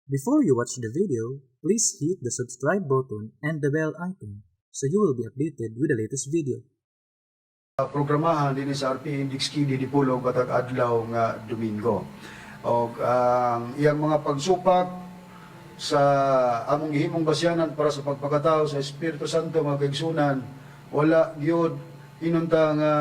Before you watch the video, please hit the subscribe button and the bell icon so you will be updated with the latest video. Programahan dinhi sa RP Index Kidi Dipolog batag adlaw nga Domingo. Og ang iyang mga pagsupak sa among gihimong basyanan para sa pagpakatao sa Espiritu Santo, mga kaigsunan, wala gyud inunta nga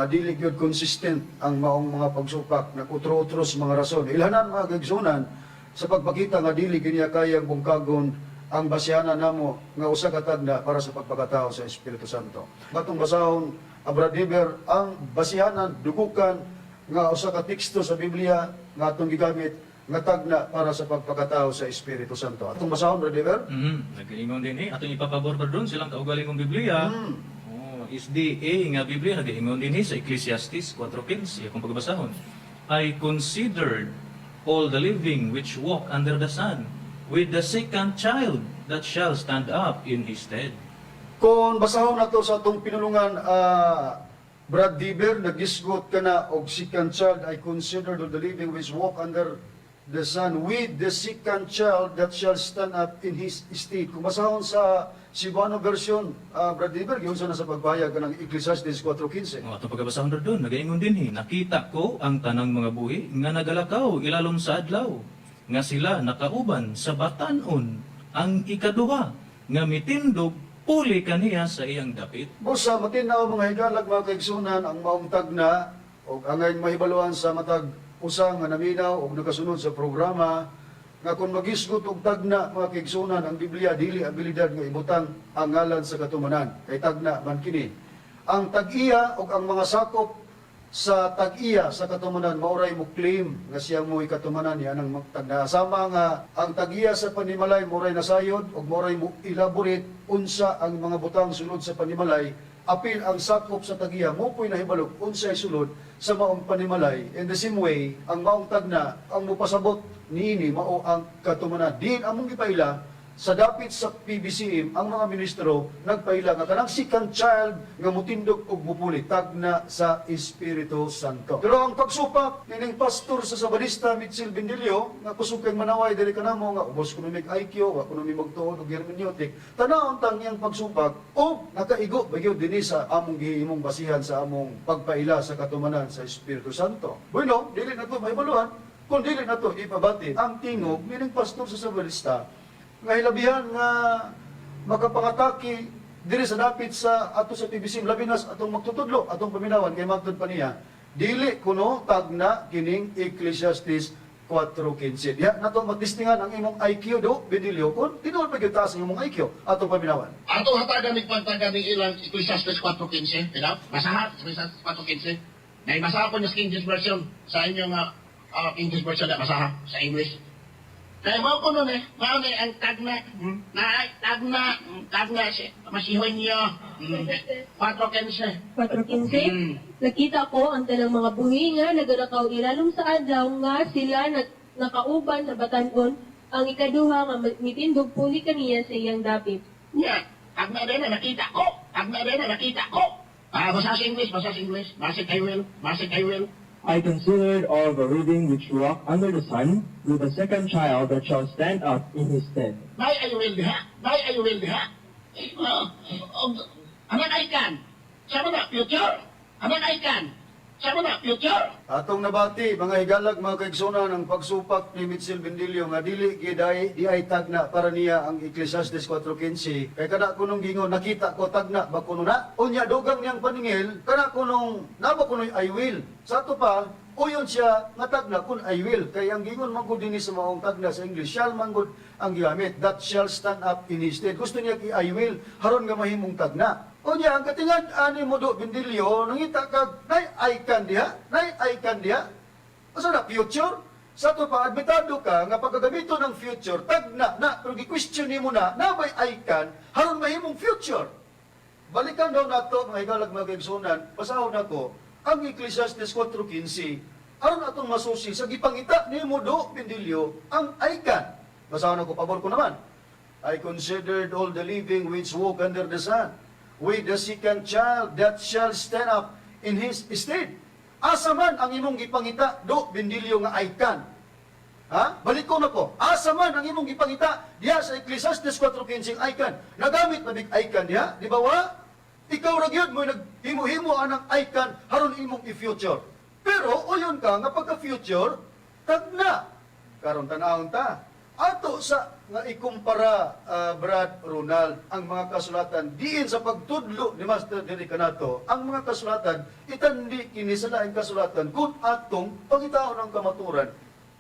dili gyud consistent ang maong mga pagsupak, nagutro-utro sa mga rason. Ilhanan, mga kaigsunan, sa pagpakita nga dili gyud niya kayang bungkagon ang basyanan namo nga usa ka tagna para sa pagpakatao sa Espiritu Santo. Katong basahon, Brad Heber, ang basihanan, dugukan nga usa ka teksto sa Biblia nga atong gigamit nga tagna para sa pagpakatao sa Espiritu Santo. Atong basahon, Brad Heber? Nagaingon din eh. Atong ipapabor pa doon silang kaugalingong Biblia. Oh, SDA nga Biblia nagaingon din eh sa Ecclesiastes 4:15 akong pagbasahon. "I considered all the living which walk under the sun, with the second child that shall stand up in his stead." Kung basahon nato sa atong pinulungan, Brad Diber, nagisgot ka na og second child, "I considered all the living which walk under the sun with the second child that shall stand up in his stead." Kung basahon sa Cebuano version, Brad Diber, giunsa na sa pagbayag ng Ecclesiastes 4:15? Oh, atong pagkabasahon doon, nagaingon din eh. "Nakita ko ang tanang mga buhi nga nagalakaw ilalom sa adlaw, nga sila nakauban sa batanon, ang ikaduha, nga mitindog puli kaniya sa iyang dapit." Busa matinaw, mga higalag, mga kaigsunan, ang maong tagna og angay mahibaluan sa matag usa nga naminaw og nakasunod sa programa nga kung magisgot og tagna, mga kaigsunan, ang Biblia dili abilidad nga ibutang ang ngalan sa katumanan kay tagna man kini. Ang tag-iya og ang mga sakop sa tag-iya sa katumanan maoray mo claim nga siya mo'y katumanan niya ng tagna. Sama nga ang tag-iya sa panimalay moray nasayod ug moray mo elaborate unsa ang mga butang sulod sa panimalay, apil ang sakop sa tag-iya mo po'y nahibalog unsay sulod sa maong panimalay. In the same way, ang maong tagna ang mopasabot niini mao ang katumanan. Din among gipaila sa dapit sa PBCM, ang mga ministro nagpaila nga kanang second child nga mutindog og mupuli tagna sa Espiritu Santo. Pero ang pagsupak nining pastor sa Sabadista Mitchell Bendilio nga kusog kay manaway diri kanamo nga ubos kuno mig IQ, wa kuno mi magtuon og hermeneutic. Tan-awon tang iyang pagsupak og nakaigo ba gyud dinhi sa among gihimong basihan sa among pagpaila sa katumanan sa Espiritu Santo. Bueno, dili na to mahibaluan kung dili na to ipabati ang tingog nining pastor sa Sabadista nga hilabihan nga makapangatake diri sa dapit sa ato sa PBC, labi na sa atong magtutudlo, atong paminawan, kay magtud pa niya dili kuno tagna kining Ecclesiastes 4:15. Diha nato matistingan ang imong IQ, do Bedilio, kung tinuod pa gyud taas ang imong IQ. Atong paminawan. Atong hatagan ni pagtagan ni ilang Ecclesiastes 4:15, diba? Basahan, Ecclesiastes 4:15. Nay basaha ko niya sa King James Version, sa inyong King James Version na basaha sa English. Kaya mo ko nun eh, mao ni ang tagna, na tagna, tagna si masihon niyo. 4:15. 4:15. "Nakita ko ang tanang mga buhi nga nagalakaw ilalom sa adlaw nga sila nakauban sa batanon, ang ikaduha nga mitindog puli kaniya sa iyang dapit." Nya, tagna din na nakita ko, tagna din na nakita ko. Ah, basa sa English, basa sa English. Masig I will, masig I will. "I considered all the living which walk under the sun, with the second child that shall stand up in his stead." Nay I will diha, nay I will diha. Eh, anak I can. Sama na, future. Anak I can. Sama na, future. Atong nabati, mga higalag, mga kaigsunan, ang pagsupak ni Mitchell Bendilio nga dili giday di ay tagna para niya ang Ecclesiastes 4:15 kay kada kunong gingon "nakita ko", tagna ba kuno na? Unya dugang niyang paningil kana kunong naba kunoy "I will". Sa ato pa uyon siya nga tagna kun "I will" kay ang gingon man gud dinhi sa maong tagna sa English, "shall" man gud ang gigamit, "that shall stand up in his stead. Gusto niya i "I will" haron nga mahimong tagna. Unya ang katingad ani mo, do Bendilio, nangita kag nay "I can" diha, nay "I can" diha. Asa na future? Sa ato pa admitado ka nga pagkagamito ng future tagna na, pero gi-question nimo na na may "I can" haron mahimong future. Balikan daw nato, mga higalag, mga kaigsunan, basahon nako ang Ecclesiastes 4:15 aron atong masusi sa gipangita nimo, do Bendilio, ang "I can". Basahon ako, pabor ko naman. "I considered all the living which walk under the sun, with the second child that shall stand up in his stead." Asa man ang imong gipangita, do Bendilio, nga "I can"? Ha? Balik ko na ko. Asa man ang imong gipangita diha sa Ecclesiastes 4:15 icon. Nagamit na big icon diha, di ba wa? Ikaw ra gyud mo naghimo-himo anang icon haron imong i-future. Pero uyon ka nga pagka-future tagna. Karon tan-awon ta. Ato sa nga ikumpara, Brad Ronald, ang mga kasulatan diin sa pagtudlo ni Master diri kanato, ang mga kasulatan itandi kini sa laing kasulatan kung atong pangitaon ang kamaturan.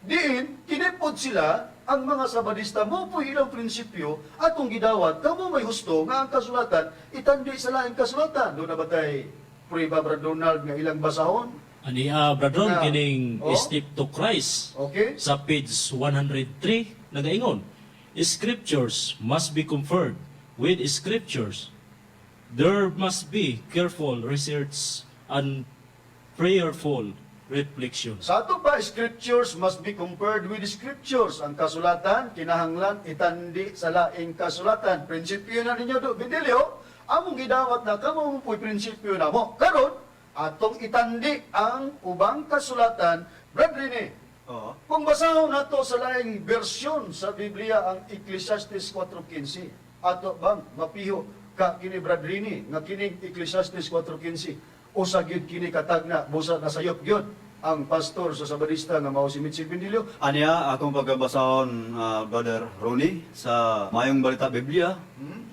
Diin kinipod sila ang mga Sabadista mo po ilang prinsipyo atong gidawat kamo may husto nga ang kasulatan itandi sa laing kasulatan. Doon na ba tay prueba, Brad Ronald, nga ilang basahon? Ani Brad Ron, kining Step to Christ sa page 103 nagaingon, "Scriptures must be compared with scriptures. There must be careful research and prayerful reflection." Sa ato pa, scriptures must be compared with scriptures. Ang kasulatan, kinahanglan, itandi sa laing kasulatan. Prinsipyo na ninyo, do, Bidilio, among gidawat na kamo po'y prinsipyo na mo. Karon, atong itandi ang ubang kasulatan, Brad Rene. Kung basahon nato sa laing bersyon sa Biblia ang Ecclesiastes 4:15, ato bang mapiho ka kini, Brad Rene, nga kining Ecclesiastes 4:15 usa gyud kini katagna busa nasayop gyud ang pastor sa Sabadista nga mao si Mitchell Bindilio? Aniya, akong pagkabasahon, Brother Ronnie, sa Mayong Balita Biblia,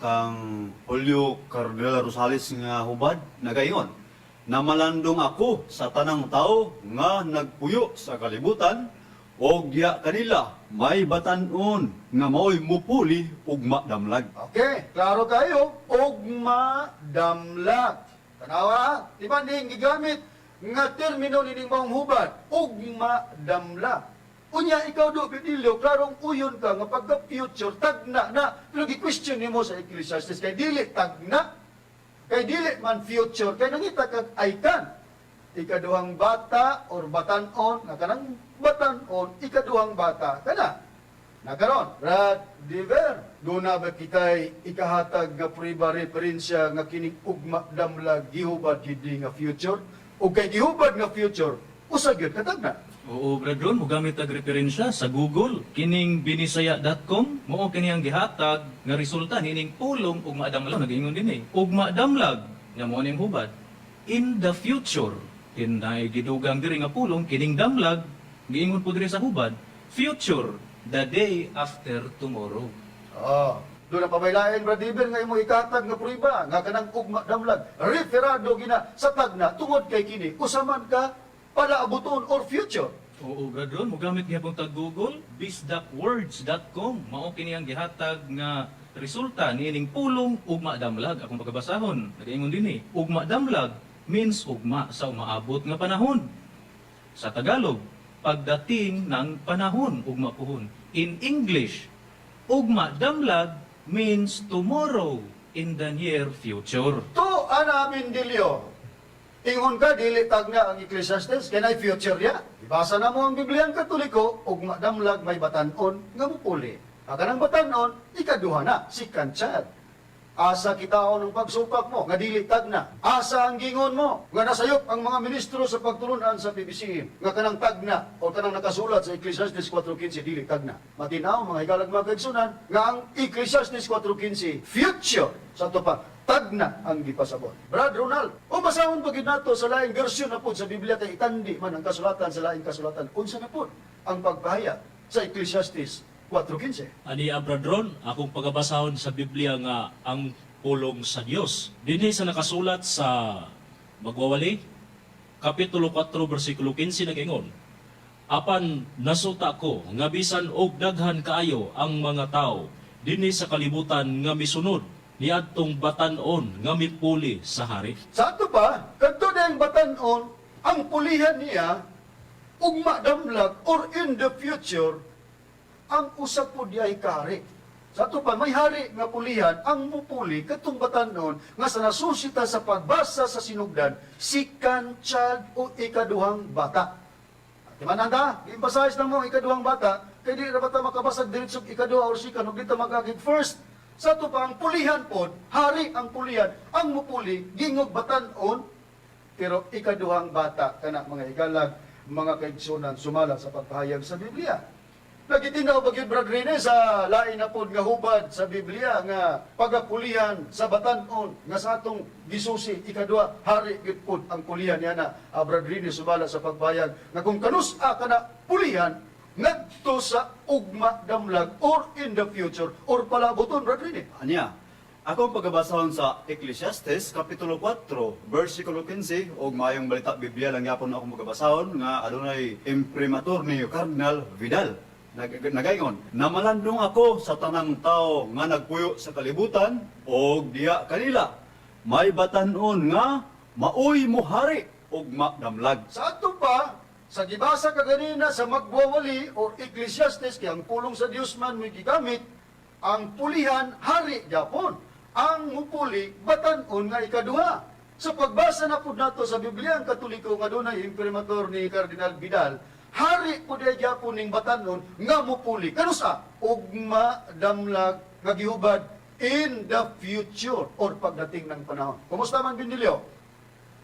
kang Julio Cardinal Rosales nga hubad, nagaingon, "Namalandong ako sa tanang tao nga nagpuyo sa kalibutan, og diya kanila may batan-on nga maoy mupuli ug madamlag." Okay, klaro kayo, ugma damlag. Tanawa, di ba ning gigamit nga termino nining maong hubad, ugma damlag. Unya ikaw do Bidilio, klarong uyon ka nga pagka future tagna na, pero gi-question nimo sa Ecclesiastes kay dili tagna. Kay dili man future kay nangita kag icon. Ikaduhang bata or batan-on nga kanang batan-on ikaduhang bata kana. Nakaron, Brad Diver, doon na ba kitay ikahatag nga prueba, referensya nga kining ugma damlag gihubad gid nga future? O kay gihubad nga future, usa gyud katagna. Oo, Brad Ron, mogamit tag referensya sa Google. Kining binisaya.com, mao kini ang gihatag nga resulta nining pulong ugma damlag, nagaingon dinhi. Ugma damlag nga mao ning hubad. In the future, tinay gidugang diri nga pulong kining damlag, giingon po diri sa hubad, future, the day after tomorrow. Oh, doon ang pabaylain, Brad Diver, nga imong ikahatag nga prueba nga kanang ugma damlag referado gina sa tagna tungod kay kini usa man ka palaabuton or future. Oo, Brad Ron, mogamit gihapon tag Google, bisdakwords.com. Mao kini ang gihatag nga resulta niining pulong ugma damlag akong pagkabasahon. Nagaingon dinhi, ugma damlag means ugma sa umaabot nga panahon. Sa Tagalog, pagdating ng panahon, ugma puhon. In English, ugma damlag means tomorrow in the near future. To ana Bindilyo. Ingon ka dili tagna ang Ecclesiastes kay nay future ya. Ibasa na mo ang Bibliang Katoliko, ugma damlag may batan-on nga mupuli. Ang kanang batan-on ikaduha na si Kanchad. Asa kitaon ang pagsupak mo nga dili tagna? Asa ang gingon mo nga nasayop ang mga ministro sa pagtulunan sa PBCM nga kanang tagna o kanang nakasulat sa Ecclesiastes 4:15 dili tagna? Matinaw, mga higalag, mga kaigsunan, nga ang Ecclesiastes 4:15 future sa ato pa tagna ang gipasabot. Brad Ronald, o basahon pa gyud nato sa laing bersyon na pud sa Biblia kay itandi man ang kasulatan sa laing kasulatan. Unsa na pud ang pagpahayag sa Ecclesiastes 4:15? Ani Brad Ron, akong pagabasahon sa Biblia nga ang pulong sa Dios. Dinhi sa nakasulat sa Magwawali, Kapitulo 4, versikulo 15 nagaingon, "Apan nasuta ko nga bisan og daghan kaayo ang mga tao dinhi sa kalibutan nga misunod niadtong batan-on nga mipuli sa hari." Sa ato pa, kadto na batan-on, ang pulihan niya, ugma damlag or in the future, ang usa po diay kahari. Sa ato pa, may hari nga pulihan, ang mupuli, katong batan-on, nga sa nasusita sa pagbasa sa sinugdan, second child o ikaduhang bata. Di ba nanda? I-emphasize lang mo ang ikaduhang bata, kay di ra bata makabasag diretsog ikaduha or second, ug di ta magagig first. Sa ato pa, ang pulihan pod, hari ang pulihan, ang mupuli, gingog batan-on, pero ikaduhang bata kana, mga higalag, mga kaigsunan, sumala sa pagpahayag sa Biblia. Nagitinaw ba gyud, Brad Rene, sa lain na pod nga hubad sa Biblia nga pagapulihan sa batan-on nga sa atong gisusi ikaduha, hari gyud pod ang pulihan niya na, Brad Rene, sumala sa pagbayag nga kung kanus-a kana pulihan ngadto sa ugma damlag or in the future or palaboton, Brad Rene? Anya, ako ang pagabasahon sa Ecclesiastes Kapitulo 4, versikulo 15, og Maayong Balita Biblia lang yapon akong pagabasahon nga adunay imprimatur ni Cardinal Vidal. Nagaingon, "Namalandong ako sa tanang tao nga nagpuyo sa kalibutan og diha kanila may batan-on nga maoy mohari og madamlag." Sa ato pa, sa gibasa kaganina sa Magwawali or Ecclesiastes, kay ang pulong sa Dios man may gigamit, ang pulihan, hari gyapon. Ang mupuli, batan-on nga ikaduha. Sa pagbasa na pud nato sa Biblia ang Katoliko nga dunay imprimatur ni Cardinal Vidal, hari pud ay gyapon ning batan-on nga mupuli. Kanusa? Ugma damlag nga gihubad in the future or pagdating ng panahon. Kumusta man, Bindilyo?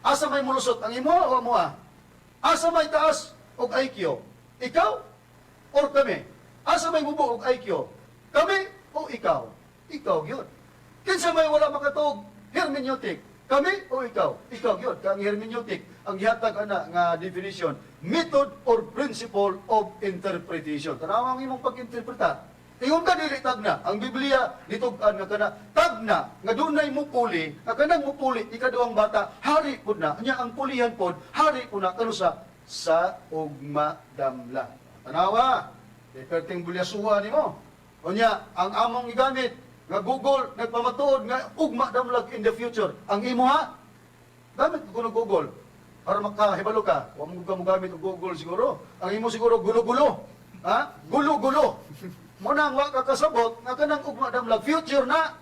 Asa may mulusot ang imo o amoa? Asa may taas og IQ? Ikaw or kami? Asa may mubo og IQ? Kami o ikaw? Ikaw gyud. Kinsa may wala makatuog hermeneutic? Kami o ikaw? Ikaw gyud. Kang hermeneutic ang gihatag ana nga definition, method or principle of interpretation. Tanawa ang imong pag-interpreta. Ingon ka dili tagna ang Biblia nitug-an nga kana tagna nga dunay mupuli, nga kanang mupuli ikaduhang bata, hari pud na. Nya ang pulihan pod, hari pud na kanusa? Sa ugma damla. Tanawa, kay perting bulyasuha nimo. Unya ang among gigamit nga Google nagpamatuod nga ugma damlag in the future. Ang imo ha? Gamit ko kuno Google para makahibalo ka. Wa mo ka mogamit og Google siguro. Ang imo siguro gulo-gulo. Ha? Gulo-gulo. Mo nang wa ka kasabot nga kanang ugma damlag future na.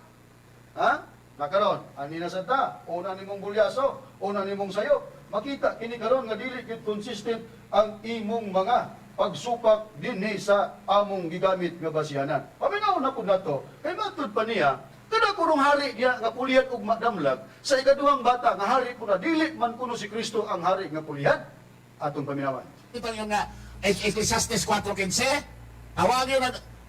Ha? Nakaron, ani na sa ta, una nimong bulyaso, una nimong sayo. Makita kini karon nga dili gyud consistent ang imong mga pagsupak dinhi sa among gigamit nga basihanan. Paminaw na pud nato, kay matud pa niya, kada kurong hari niya nga pulihan og madamlag sa ikaduhang bata nga hari po na, dili man kuno si Kristo ang hari nga pulihan. Atong paminawan. Ito yung nga, Ecclesiastes 4.15, awag yun,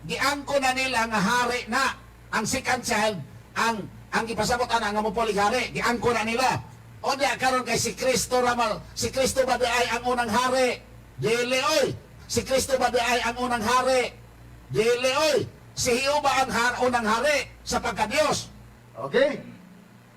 giangko na nila nga hari na ang second child, ang ipasabot ana nga mopulig hari, giangko na nila. O diya karon kay si Kristo ramal, si Kristo ba di ay ang unang hari? Dili oy. Si Kristo ba di ay ang unang hari? Dili oy. Si Jehova ang unang hari sa pagka-Diyos. Okay?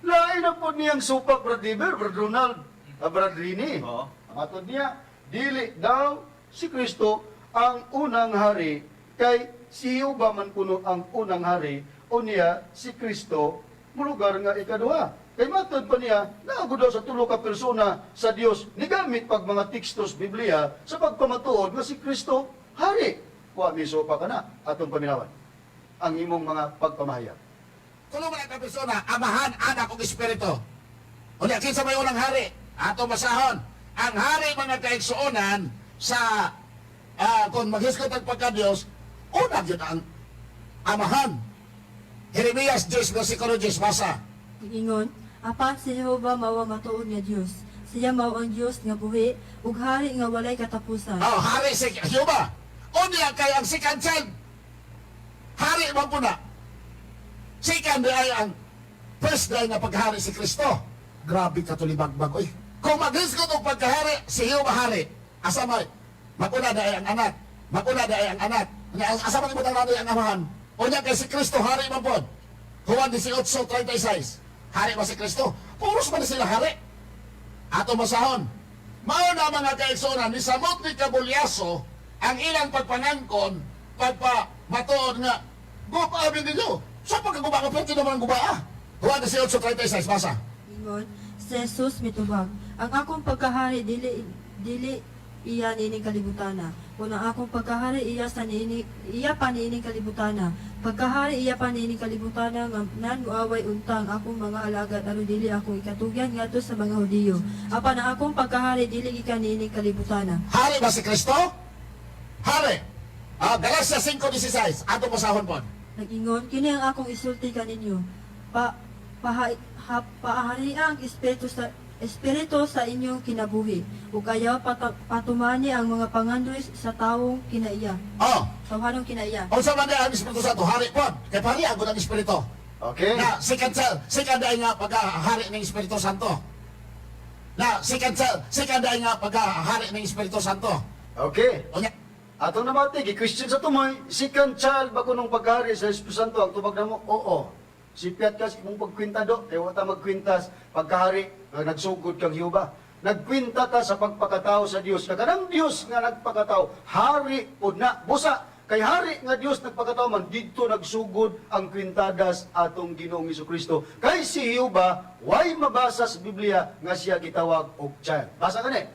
Lain na po niyang supak, Brad Liber, Brad Ronald, Brad Rini. Oo. Matod niya, dili daw si Kristo ang unang hari, kay si Jehova man kuno ang unang hari, o niya si Kristo mulugar nga ikaduha. Kay matod pa niya, naago daw sa tulo ka persona sa Dios nigamit pag mga tekstos Biblia sa pagpamatuod nga si Kristo hari. Wa miso pa kana atong paminawan ang imong mga pagpamahayag. Tulo man ka persona, Amahan, Anak ug Espiritu. Unya kinsa may unang hari? Ato basahon. Ang hari, mga kaigsuonan, sa kung maghisgot ang pagka-Dios, una gyud ang Amahan. Jeremias 10 versikulo 10, basa. Ingon, apan si Jehova mao ang matuod nga Dios. Siya mao ang Dios nga buhi ug hari nga walay katapusan. Oh, hari si Jehova. Unya kay ang second child, hari man po na. Second ay ang first day nga paghari si Kristo. Grabe ka tulibagbag oy. Kung maghisgot og pagkahari, si Jehova hari. Asa may maguna na ay ang anak. Maguna na ay ang anak. Unya, asa man ibutang nato ang amahan? Unya kay si Kristo hari man pod. Juan 18:36. Hari ba si Kristo? Puros man sila hari. Ato masahon. Mao na, mga kaigsuonan, ni samot ni Kabulyaso ang ilang pagpangangkon, pagpa matuod nga, guba ninyo. Sa pagkaguba ka, pwede naman ang guba ah. Juan 18:36, basa. Ingon, si Jesus mitubag, "Ang akong pagkahari dili dili iya niining kalibutana. Kung ang akong pagkahari iya sa niini iya pa niining kalibutana. Pagkahari iya pa niining kalibutana nga nan moaway unta ang akong mga alagad aron dili ako ikatugyan ngadto sa mga Hudiyo. Apan ang akong pagkahari dili gikan niining kalibutana." Hari ba si Kristo? Hari. Galatia 5:16. Ato masahon po. Nag-ingon, "Kini ang akong isulti kaninyo. Pa paha, ha, paharia ang espiritu sa Espiritu sa inyong kinabuhi ug ayaw patumani ang mga pangandoy sa tawong kinaiya. Oh, Tawhanong kinaiya. unsa man ang Espiritu Santo, hari pod. Kay pari ang ang Espiritu. Okay. Na second second ay nga pagkahari ng Espiritu Santo. Na second second ay nga pagkahari ng Espiritu Santo. Okay. Unya, Atong namati, gi-question sa tumoy, second child ba kunong pagkari sa Espiritu Santo, ang tubag namo, oo. Sipiat ka sa imong pagkwinta do, kay wa ta magkwintas pagkahari nga nagsugod kang Jehova. Nagkwinta ta sa pagpakatao sa Dios. Nga kanang Dios nga nagpakatao, hari pod na. Busa, kay hari nga Dios nagpakatao man didto nagsugod ang kwintadas atong Ginoong Kristo. Kay si Jehova way mabasa sa Biblia nga siya gitawag og child. Basa kani.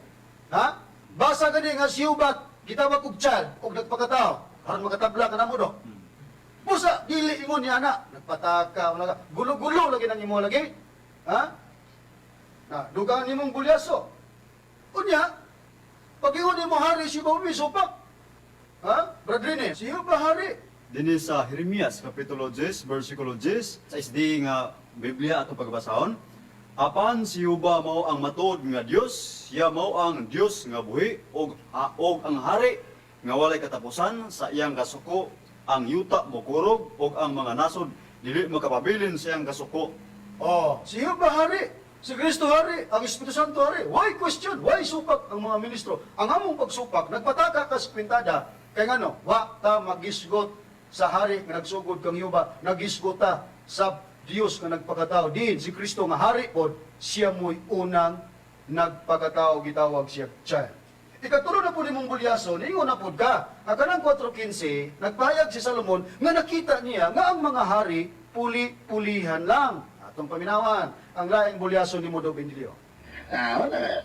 Ha? Basa gani nga si Jehova gitawag og child og nagpakatao. Aron makatabla ka namo do. Busa dili ingon niya ana, nagpataka wala ka. Gulo-gulo lagi nang imo lagi. Ha? Na, dugang nimong bulyaso. Unya, pag ingon nimo hari si Bobby supak. Ha? Bradrine, si Jehova hari. Dinhi sa Jeremias kapitulo 10 bersikulo 10 sa SD nga Biblia ato pagbasahon. Apan si Jehova mao ang matuod nga Dios, siya mao ang Dios nga buhi og ang hari nga walay katapusan. Sa iyang kasuko ang yuta mokurog ug ang mga nasod dili makapabilin sa iyang kasuko. Oh, si Jehova hari, si Kristo hari, ang Espiritu Santo hari. Why question? Why supak ang mga ministro? Ang among pagsupak, nagpataka ka sa kwintada, kay ngano, wa ta magisgot sa hari nga nagsugod kang Jehova, nagisgot ta sa Dios nga nagpakatao. Diin si Kristo nga hari pod, siya mo'y unang nagpakatao, gitawag siya child. Ikatulo na po nimong bulyaso, niingon na pod ka. Ang kanang 4:15, nagpahayag si Salomon nga nakita niya nga ang mga hari puli-pulihan lang. Atong paminawan, ang laing bulyaso ni Modo Benilio. Ah, wala.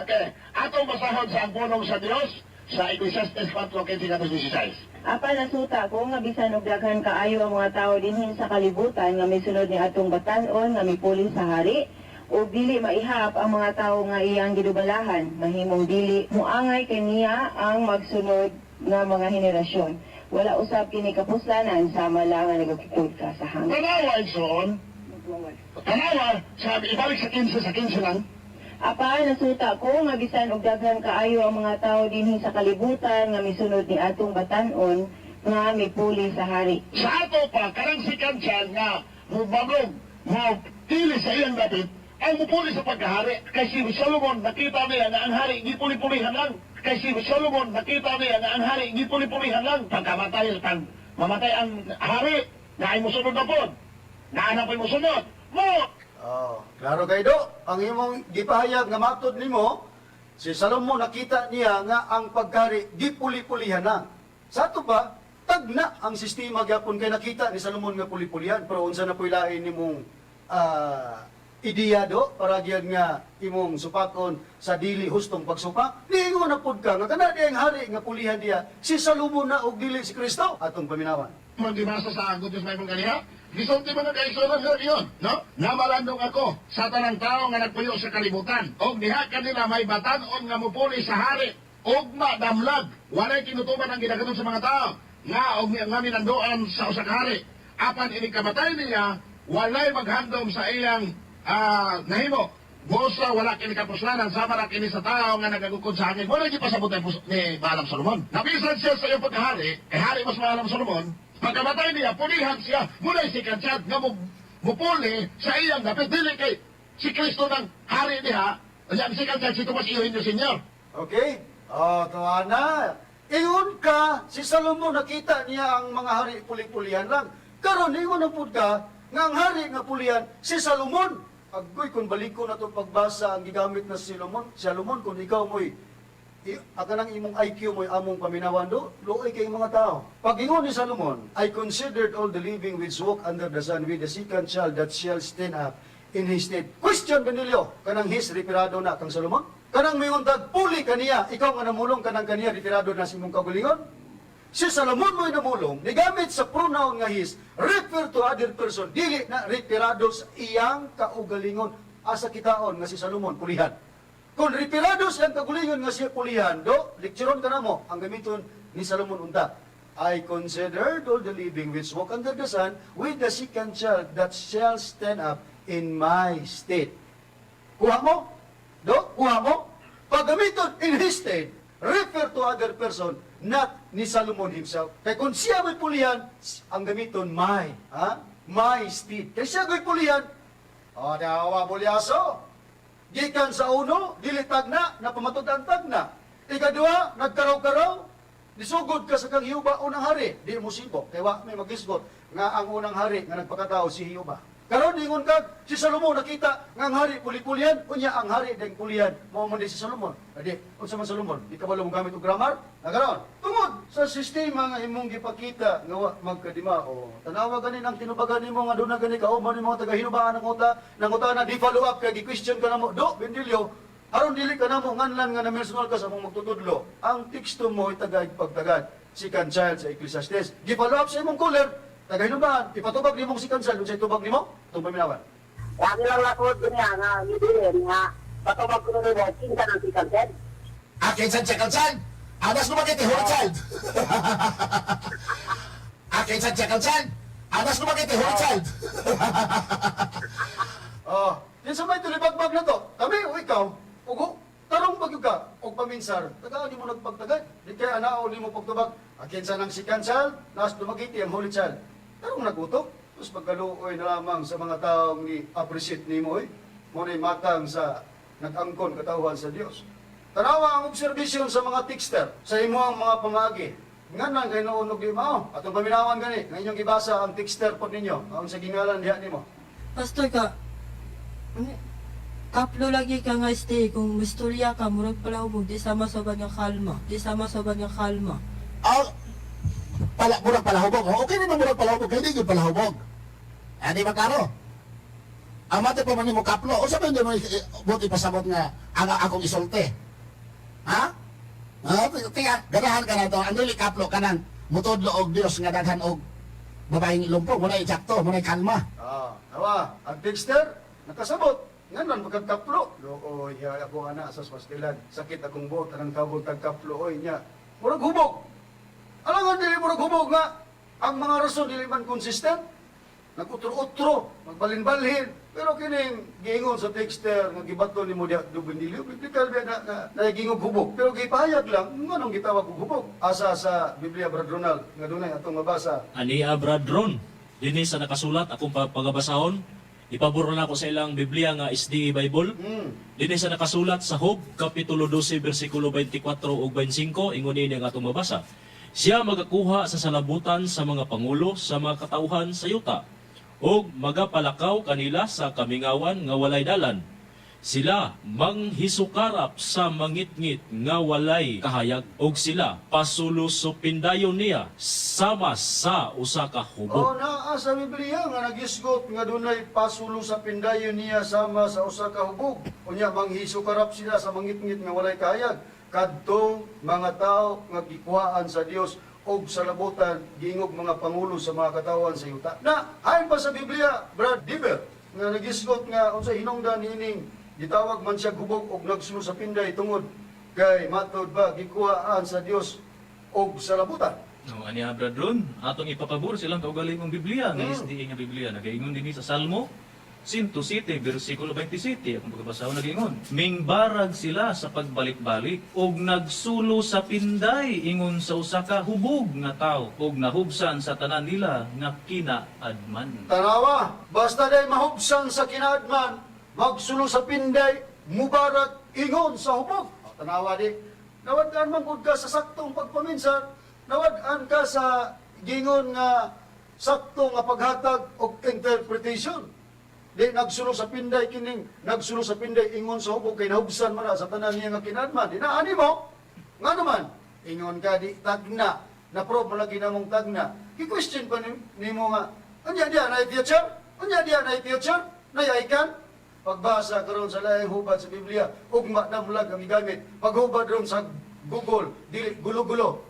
Okay. Atong basahon sa ang pulong sa Dios sa Ecclesiastes 4:15-16. Apan nasuta ko nga bisan og daghan kaayo ang mga tawo dinhi sa kalibutan nga misunod ni atong batan-on nga mipuli sa hari ug dili maihap ang mga tawo nga iyang gidubalahan, mahimong dili moangay kaniya ang magsunod nga mga henerasyon. Wala usab kini kapuslanan sama lang nga nagakikod ka sa hangin. Tanawa, Igsoon. Tanawa, sabi, ibalik sa 15, sa 15 lang. Apan nasuta ko nga bisan og daghan kaayo ang mga tawo dinhi sa kalibutan nga misunod ni atong batan-on nga mipuli sa hari. Sa ato pa, karang second child nga mubablog, mo pili sa iyang dapit, ang mupuli sa pagkahari. Kay si Solomon, nakita niya nga ang hari, gipuli-pulihan lang. Kay si Solomon, nakita niya nga ang hari, gipuli-pulihan lang. Pagkamatay, pag mamatay ang hari, na ay musunod na pod. Na anak po'y musunod. Mo, Oh, klaro kay do, ang imong gipahayag nga matod nimo, si Salomon nakita niya nga ang pagkari gipuli-pulihan na. Sa ato pa, tagna ang sistema gyapon kay nakita ni Salomon nga puli-pulihan, pero unsa na po'y lain nimong ideya do para gyud nga imong supakon sa dili hustong pagsupak? Niingon na pud ka nga kana diyang hari nga pulihan diya si Salomon na og dili si Kristo. Atong paminawan. Magdibasa sa Good News Bible kaniya. Gisulti mo na kay Isunan sa yun, no? Namalandong ako sa tanang tao nga nagpuyo sa kalibutan. Og diha kanila may batan-on nga mupuli sa hari. Og madamlag, walay tinutuban ang ginagaton sa mga tao nga og nga minanduan sa usa ka hari. Apan ini kamatay niya, walay maghandom sa iyang nahimo. Busa wala kini kapuslanan sama ra kini sa tao nga nagagukod sa hangin. Wala gipasabot ni Balaam Solomon. Nabisan siya sa iyang pagkahari, kay hari mas Balaam Solomon. Pagkamatay niya, pulihan siya. Muna si Kansyad nga mupuli sa iyang dapit. Dili kay si Kristo ng hari niya. Yan si Kansyad, si Tomas Iyohin niyo, Senyor. Okay? Oh, tuwa na. Ingon ka, si Salomon nakita niya ang mga hari puli-pulihan lang. Karon ingon ang pud ka nga ang hari nga pulihan si Salomon. Agoy kung baliko na to pagbasa ang gigamit na si Salomon, si Salomon kung ikaw mo'y ang imong IQ mo'y among paminawan do, luoy kay mga tao. Pag-ingon ni Salomon, "I considered all the living which walk under the sun with the second child that shall stand up in his stead." Question, Benilio, kanang his referado na kang Salomon? Kanang mingon tag puli kaniya, ikaw nga namulong kanang kaniya referado na sa imong kagulingon? Si Salomon mo'y namulong, nigamit sa pronoun nga his, refer to other person, dili na referado sa iyang kaugalingon. Asa kitaon nga si Salomon pulihan? Kung referado sa iyang kaugalingon nga siya pulihan, do, lekturon ka na mo, ang gamiton ni Salomon unta. "I considered all the living which walk under the sun with the second child that shall stand up in my stead." Kuha mo? Do, kuha mo? Paggamiton in his stead, refer to other person, not ni Solomon himself. Kay kung siya may pulihan, ang gamiton my, ha? My steed. Kay siya may pulihan, o, dawa bulyaso. Gikan sa uno, dili tagna, napamatud-an tagna. Ikaduha, nagkaraw-karaw, nisugod ka sa kang Hiuba unang hari, di mo sibok, kay wa may magisgot nga ang unang hari nga nagpakatao si Hiuba. Karon ingon ka, si Solomon nakita nga ang hari puli-pulian, unya ang hari deng pulian, mao man di si Solomon. Adi, unsa man Solomon? Di ka ba mo gamit og grammar? Na karon, tungod sa sistema nga imong gipakita nga wa magkadimao. Tanawa gani ang tinubagan nimo nga duna gani kauban nimo taga hinubaan ng uta, nang uta na di follow up kay gi-question ka namo, do Bendilio, aron dili ka namo nganlan nga na-personal ka sa among magtutudlo. Ang teksto mo itagay pagtagad. Second child sa Ecclesiastes. Gi-follow up sa imong caller, taga hinubaan, ipatubag nimong second child, unsay tubag nimo? Itong paminawan. Ang ilang lakod niya nga mibilin nga patubag ko nimo kinsa ng second child. Ah, kinsa second child? Anas lumagit holy child. Ah, kinsa second child? Anas lumagit holy child. Oh, yan sa may tulibagbag na to. Kami o ikaw, ugo, tarong bagyo ka, og paminsar, tagaan nimo nagpagtagad. Di kay anao nimo pagtubag. Ang kinsa ng second child, nas dumagiti ang holy child. Tarong nagutok. Tapos pagkaluoy na lamang sa mga taong ni appreciate nimo oy. Mo na'y matang sa nag-angkon katawhan sa Dios. Tanawa ang observation sa mga texter sa imuhang mga pamagi. Nga nang kay noon og di mao. Atong paminawan gani, nga inyong gibasa ang texter pod ninyo, ang sa gingalan diha nimo. Pastor ka, ano, kaplo lagi ka nga stay kung mistorya ka murag palahubog di sama sa uban nga kalma, di sama sa uban nga kalma. Ah, pala, murag palahubog. Oh, okay naman murag palahubog. Kaya di yun palahubog. Ah, di ba klaro? Ang mati pa man nimo kaplo. O sabi hindi mo buot ipasabot nga ang akong isulti. Ha? Ah, tiga, ganahan ka na to. Ang dili kaplo kanang mutudlo og Dios nga daghan og babaeng ilumpong. Muna eksakto, muna kalma. Ah, nawa, ang texter nakasabot. Nga nan pagkakaplo. Looy, ya ako ana sa pastilan. Sakit akong buot anang tawag tagkaplo oy nya. Murag hubog. Alangan dili murag hubog nga ang mga rason dili man consistent. Nagutro-utro, magbalin-balhin. Pero kining giingon sa texter nga gibato nimo diha Dubindilio, biblical ba na, na, na gingog hubog. Pero gipahayag lang nganong gitawag og hubog. Asa sa Biblia, Brad Ronald, nga dunay atong mabasa. Ani Brad Ron, dinhi sa nakasulat akong pagabasahon, ipabor na ako sa ilang Biblia nga SDA Bible. Dinhi sa nakasulat sa Job kapitulo 12 bersikulo 24 ug 25 ingon ini ang atong mabasa. Siya magakuha sa salabutan sa mga pangulo sa mga katawhan sa yuta ug magapalakaw kanila sa kamingawan nga walay dalan. Sila manghisukarap sa mangitngit nga walay kahayag ug sila pasulusupindayon niya sama sa usa ka hubog. Oh, naa sa Biblia nga nagisgot nga dunay pasulo sa pindayon niya sama sa usa ka hubog. Unya manghisukarap sila sa mangitngit nga walay kahayag kadtong mga tao nga gikuhaan sa Dios og sa labutan giingog mga pangulo sa mga katawan sa yuta. Na ayon pa sa Biblia, Brad Diber, nga nagisgot nga unsa hinungdan niining gitawag man siya hubog og nagsulo sa pinday tungod kay matod ba gikuhaan sa Dios og sa labutan. No, ani Brad Ron, atong ipapabor silang kaugalingong Biblia nga SDA nga Biblia nagaingon dinhi sa Salmo 107 bersikulo 27 akong pagkabasahon nagaingon. Mingbarag sila sa pagbalik-balik og nagsulo sa pinday ingon sa usa ka hubog nga tawo og nahubsan sa tanan nila nga kinaadman. Tanawa, basta day mahubsan sa kinaadman, magsulo sa pinday, mubarak ingon sa hubog. O, tanawa di, nawad-an man gud ka sa saktong pagpaminsan, nawad-an ka sa gingon nga sakto nga paghatag og interpretation. Di nagsulo sa pinday kining nagsulo sa pinday ingon sa hubog kay nahubsan man na sa tanan niya nga kinaadman. Di na ani mo. Nga naman, ingon ka di tagna, na prove mo lagi namong tagna. Gi-question pa nimo nga, unya diya na future? Unya diya na future? Na ikan? Pagbasa karon sa laing hubad sa Biblia, ugma na mo lang ang gigamit. Paghubad ron sa Google, dili gulo-gulo.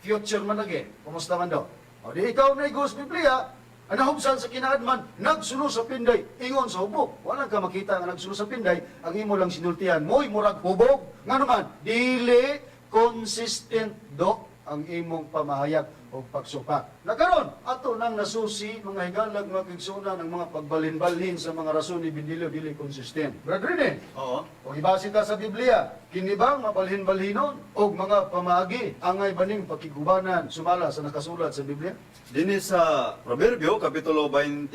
Future man lagi. Kumusta man do? O di ikaw na igos Biblia, ang nahubsan sa kinaadman, nagsulo sa pinday, ingon sa hubog. Wala ka makita nga nagsulo sa pinday, ang imo lang sinultihan, mo'y murag hubog. Nga naman, dili consistent do ang imong pamahayag. Og pagsupak. Nakaron, ato nang nasusi, mga higalag, mga kaigsunan, ang mga pagbalhin-balhin sa mga rason ni Bindilio dili consistent. Brad Rene, Oo. o ibase ta sa Biblia, kini bang mabalhin-balhinon og mga pamaagi angay baning pakigubanan sumala sa nakasulat sa Biblia? Dinhi sa Proverbio kapitulo 24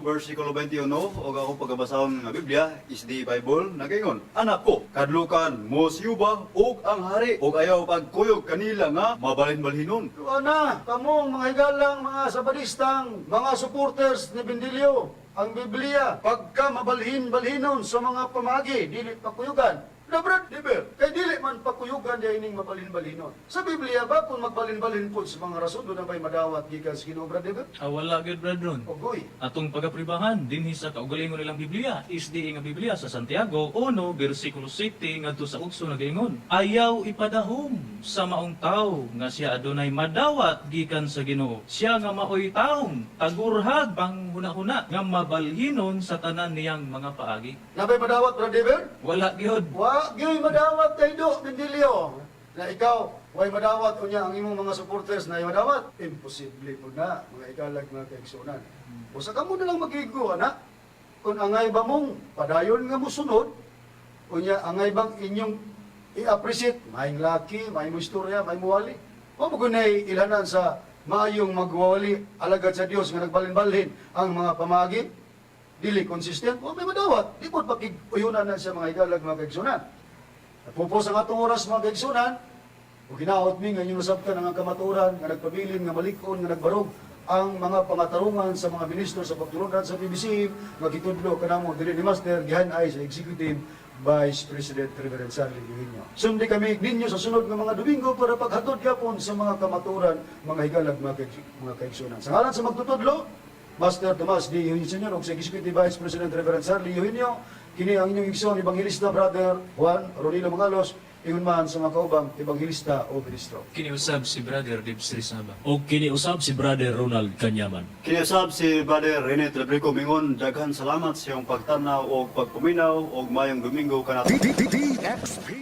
versikulo 21 og ako pagabasahon nga Biblia is the Bible nagaingon: Anak ko, kadlukan mo si Yuba ug ang hari ug ayaw pagkuyog kanila nga mabalhin-balhinon. Ana, kamong mga higalang, mga sabadistang, mga supporters ni Bindilio, ang Biblia, pagka mabalhin-balhinon sa mga pamagi, dili pakuyugan. Na Brad Liber, kay dili man pakuyugan di ining mabalhin-balhinon. Sa Biblia ba, kung magbalhin-balhin po sa mga rason, doon na ba'y madawat gikan sa Ginoo, Brad Liber? Ah, wala gyud, Brad Ron. Ogoy. Atong pagapribahan dinhi sa kaugalingon nilang Biblia, SDA nga Biblia sa Santiago 1 bersikulo 7 ngadto sa 8 nagaingon: Ayaw ipadahom sa maong tawo nga siya adunay madawat gikan sa Ginoo. Siya nga maoy taong tagurhag panghuna-huna nga mabalhinon sa tanan niyang mga paagi. Nabay madawat, Brad Liber? Wala gyud. Wa gyud madawat kay Do Bindilio. Na ikaw, way madawat unya ang imong mga supporters na madawat. Imposible po na, mga ikalag, mga kaigsunan. Usa kamo na lang magigo, ana. Kung angay ba mong padayon nga musunod, unya angay bang inyong i-appreciate, maayong laki, maayong istorya, maayong muwali. Wa mo gunay ilhanan sa maayong magwawali alagad sa Dios nga nagbalin-balhin ang mga pamagi dili consistent, wa may madawat. Di po pakiguyunan na sa mga higalag, mga kaigsunan. Napupos ang atong oras, mga kaigsunan, o ginaot mi nga inyong nasabtan ang kamaturan, nga nagpabilin, nga malikon, nga nagbarog, ang mga pangatarungan sa mga ministro sa pagtulunan sa PBC, nga gitudlo kanamo diri ni Master, gihan ay sa Executive Vice President Reverend Sarli Eugenio. Sundi kami ninyo sa sunod nga mga Domingo para paghatod yapon sa mga kamaturan, mga higalag, mga kaigsunan. Sa ngalan sa magtutudlo, Master Tomas D. Eugenio Sr. ug sa Executive Vice President Reverend Sarli Eugenio, kini ang inyong igsoon, Evangelista Brother Juan Ronilo Mangalos, ingon man sa mga kaubang evangelista o ministro. Kiniusab si Brother Dibs Rizaba. O kiniusab si Brother Ronald Kanyaman. Kiniusab si Brother Rene Telebrico mingon daghan salamat sa iyong pagtanaw og pagpuminaw og maayong Domingo kanato. DXP.